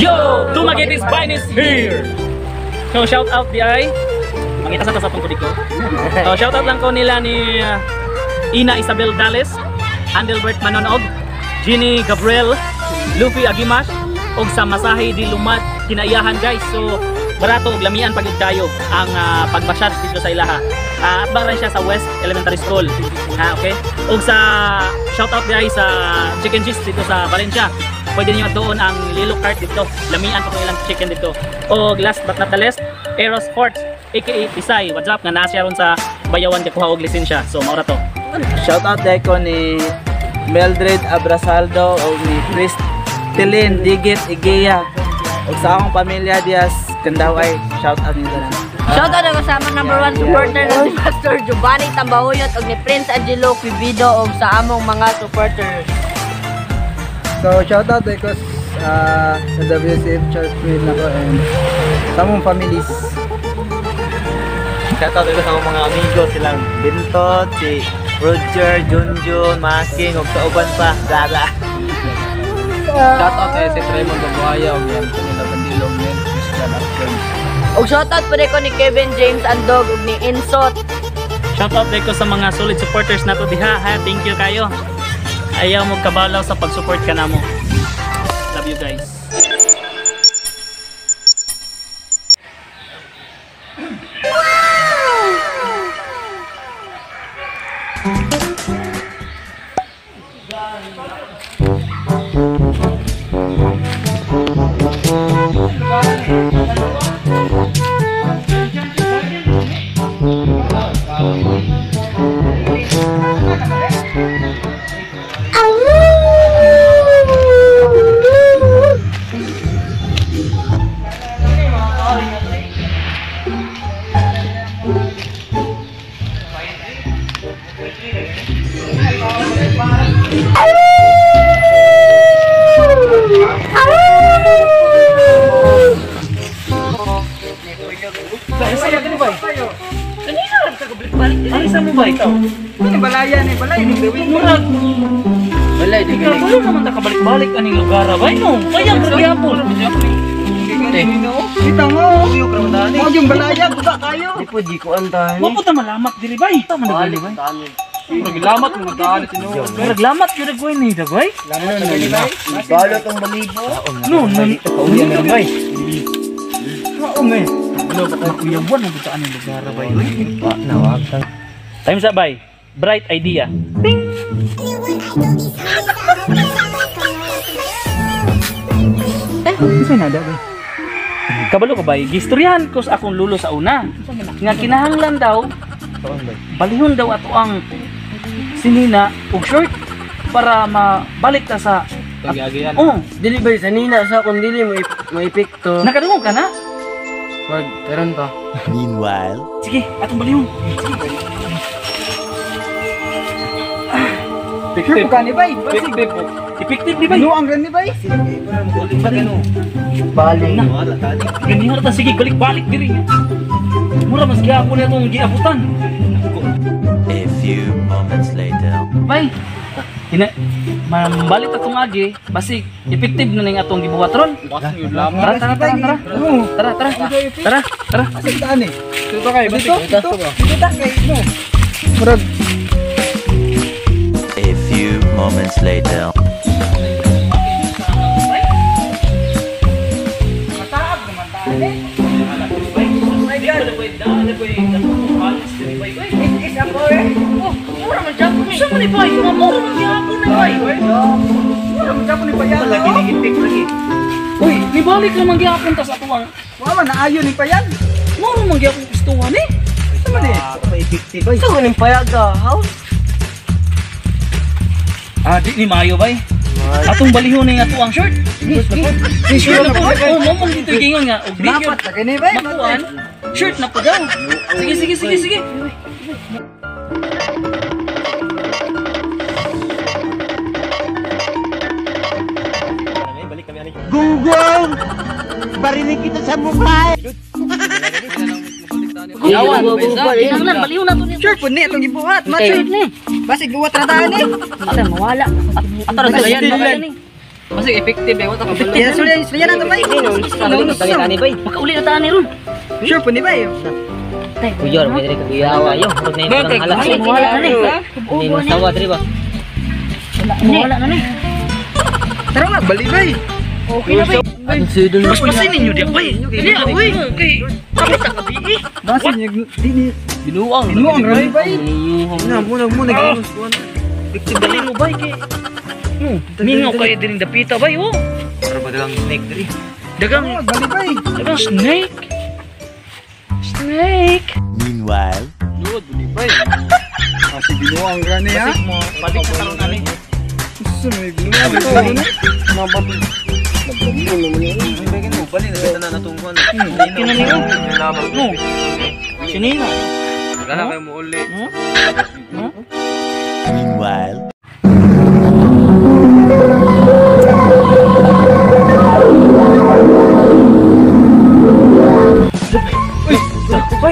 Yo! Dumaguete's finest here! So shout out di ay mangita sa atong kudiko. So shout out lang ko nila ni Ina Isabel Dales, Andelbert Manonog, Ginny Gabriel, Luffy Agimas, og sa Masahe di Lumat kinaiyahan guys. So barato og lamian pag kayo ang pagbasyad dito sa ilaha. Atbang rin siya sa West Elementary School. Ha, okay? Og sa shout out di ay sa Chicken Cheese dito sa Valencia. Pwede niyo doon ang Lilo Cart dito. Lamian pa kung ilang chicken dito. Og last but not the least, Eros Sports aka Pisay. What's up? Nga naa siya ron sa Bayawan kakuha og lisensya. So maura to. Shout out dahil ko ni Mildred Abrasaldo o ni Chris Tilin Digit Igea o sa akong pamilya Diaz Kandaway. Shout out nila lang. Shout out ako sa among number 1 supporter na si Pastor Giovanni Tambahuyot og ni Prince Angelo Quibido og sa among mga supporters. So shout out ko sa WCF Church with nako and sa among families. Shout out ko sa akong mga amigo silang Bintot, si Roger, Junjun, Making ug sa uban pa. Bla bla. Shout out kay si Raymond Babuaya ug Anthony Labandilo ug Christian Arcon. Og shout out pud ko ni Kevin James Andog ug ni Insot. Shout out ko sa mga solid supporters nato diha ha. Thank you kayo. Ayaw mo kabalaw sa pag-support ka namo. Love you guys. Balaya ni balay ni gawin. Murag Balay di ikaw wala naman nakabalik-balik aning lugar bay no. Kaya gyapon. Kita mo. Mo yung balaya buka kayo. Di po di ko antahan. Wa po ta malamat diri bay. Tama na diri bay. Naglamat mo daan sino. Murag lamat gyud agoy ni dagay. Balot ang balibo. No, no. Kauyan na bay. Mao me. Makuyawan ang buta aning lugar bay. Nawag sang Time sa bay. Bright idea. Ting. Unsa na da bay? Kabalo ko bay, gistoryahan ko sa akong lulo sa una. Nga kinahanglan daw, balihon daw ato ang sinina og shirt para mabalik ta sa Pag-agian. Oh, Dili bay sanina sa kung dili mo epekto. Nakadungog ka na? Wag karon pa. Meanwhile, Sige, atong balihon. Sige. Sure ka ni bay. Effective di bay. Ano ang ni bay? Bali. Ganyan ta sige balik-balik diri. Mura mas gyapon na itong giabutan. A few moments later. Bay. Ina mambalik atong agi, basig effective na ning atong gibuhat ron. Tara tara tara tara. Tara tara. Tara tara. Asa daan eh? Dito kay Dito, dito. Dito kay no. Murag A few moments later. mataag naman taan eh. Is ako eh. Oh, mura man gyapon ni. Sa man ni bay, mura man gyapon ni bay. Mura man gyapon ni payag. lagi ni epekto lagi. Uy, nibalik naman gyapon ta sa atuang. Wa man naayon ni payag. Mura man gyapon gustuhan eh. Unsa man eh? Pa epekto bay. Sa kuning payag house. Ah, di ni maayo bay. Atong balihon ni atuang shirt. Shirt na po. Oh, mo mong dito gingon nga og di Dapat na kini bay. makuan. Shirt na po daw. Sige sige sige sige. Balik kami ani. Gunggong! Barinig kita sa mukha! Yawan. Kinahanglan balihon na to ni. Shirt pud ni atong gibuhat. Ma shirt ni. Basig luwat ra taan eh. Asa mawala. Ato ra sa yan. Kasi effective eh, wala ka balo. Kaya sulya na to bay. Makauli na taan ni ron. Sure po ni bay. Kuyor, may diri kaguyawa yo. Murag na yung halas. Wala na ni. Hindi mo sawa diri ba? Wala na ni. Tara nga bali bay. Okay na bay. Paspasin ninyo diya bay. Dili uy. Kay tapos sa gabi. Basin di ni Binuang. binuang ra bay. Muna muna muna. Dali mo bay kay. Mingaw kayo diring dapita bay oh. Para ba dagang snake diri? Dagang Bali bay. dagang snake. Snake. Meanwhile, Luod ni bay. Kasi binuang ra ni ha. Balik sa tarong ani. Sunoy binuang ra ni. Mo bali na na natungkon. Kinani oh. No. Sinina. Wala na kayo mo uli. meanwhile. Bay.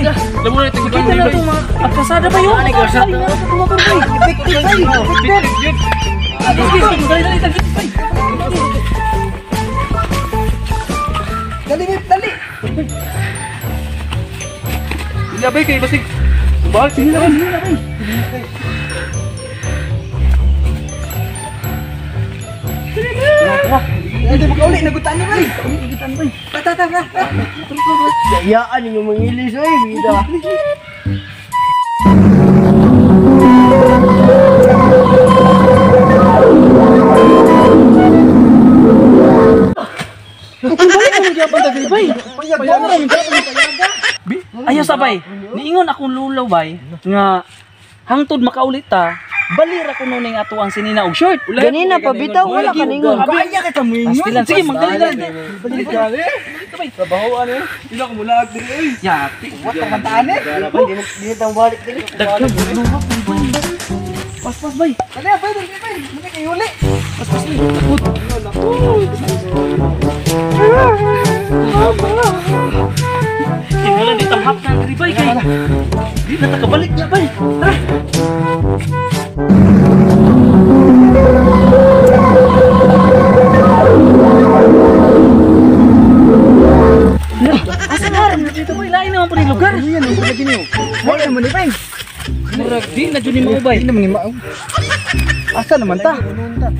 Kita na itong mga agkasada ba yun? Ay, nga sa tumator bay. Effective bay. Effective. Sige, sige, dali, dali, dali, bay. Dali bay, dali. Hindi bay kay basig. Bakit sige na bay. Hindi mo kauli nagutan ni bay. Nagutan bay. Ta ta ta. Yayaan ninyo mangilis oy, bida. Ayaw sa bay. Niingon akong lulaw bay nga hangtod makaulit ta. Balira ko ning ato ang sinina og short. Ganina pa bitaw wala ka ningon. Kaya ka kamingon. Pastilan. Sige, magdali dali. Dali. Trabaho ano eh. Ila ko mula diri oy. Yati. Kantaan eh. Dili tang balik dili. Daghan. Paspas bay. Dali bay, dali bay. Muna kay uli. Paspas bay. Takot. Kinahanglan di tamhap na diri bay kay. Di na ta kabalik na bay. Tara. Asa na rin dito bay? Lain naman po ni lugar. Yan ang lagi niyo. Wala man ni bay. Murag di na jud ni mo bay. Hindi naman ni mao. Asa naman ta?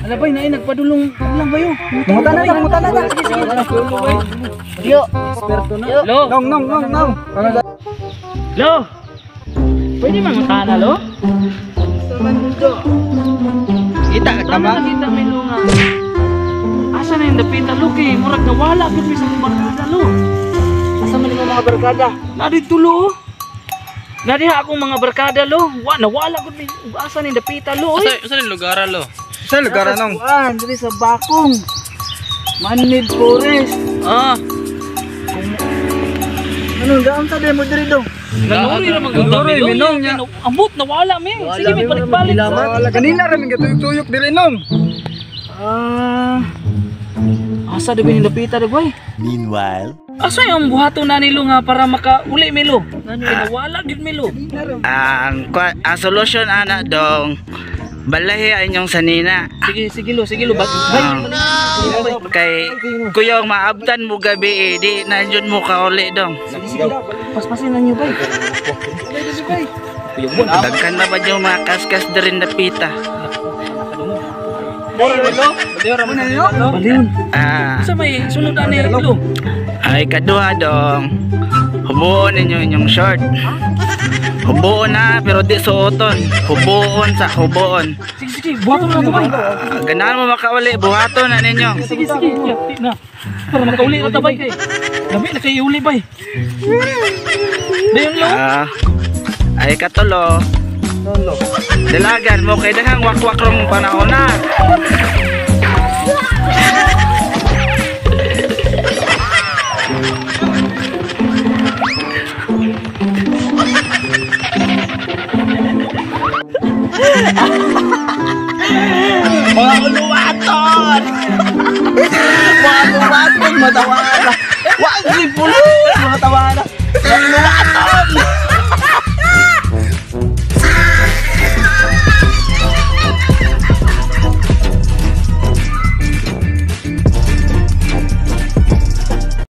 Ala bay, naay nagpadulong lang bayo. Mangutan na ta, mangutan na ta. Sige, sige. Yo. Eksperto na. Lo. Nong nong nong nong. Ano Lo. Pwede mangutana lo? Kita ka Tama kita may lo nga. Asa na yung dapita lo kay murag nawala gud mi sa barkada lo. Asa man nimo mga barkada? Na dito lo. Na diha akong mga barkada lo. Wa nawala gud mi asa na yung dapita lo oy. Asa ni lugar lo? Sa lugar anong? Kuan diri sa Bakong. Manid Forest. Ah, Anong gaam sa demo diri dong? Ganuri ra man gud Ganuri, mi, lo. minong niya. Ambot nawala mi. Sige mi balik-balik. Wala kanina ra min gatuyok-tuyok diri nong. Ah. Asa daw ni dapita do boy? Meanwhile. Asa yung buhaton na nilo nga para makauli milo? Nawala gid milo. Ang solusyon ana dong. Balahi ang inyong sanina. Sige, sige lo, sige lo. Bay, bay. Kay kuyong maabtan mo gabi eh, di na jud mo kauli dong. Paspasin na niyo bay. Daghan na ba yung mga kaskas diri dapita? Balion. Ah, Sa may sunod ani lo. ay kaduha dong. Hubuon ninyo inyong short. Hubuon na pero di suoton. Hubuon sa hubuon. Sige, sige, buhaton na to bay. Ganahan mo makauli, buhaton na ninyo. Sige, sige. Yati na. Para makauli na ta bay kay. Labi na kay uli bay. Dayon lo. Ah, ay katulo. Dalagan mo kay daghang wakwak rong panahon na. Mga uluwaton! Mga uluwaton, matawa!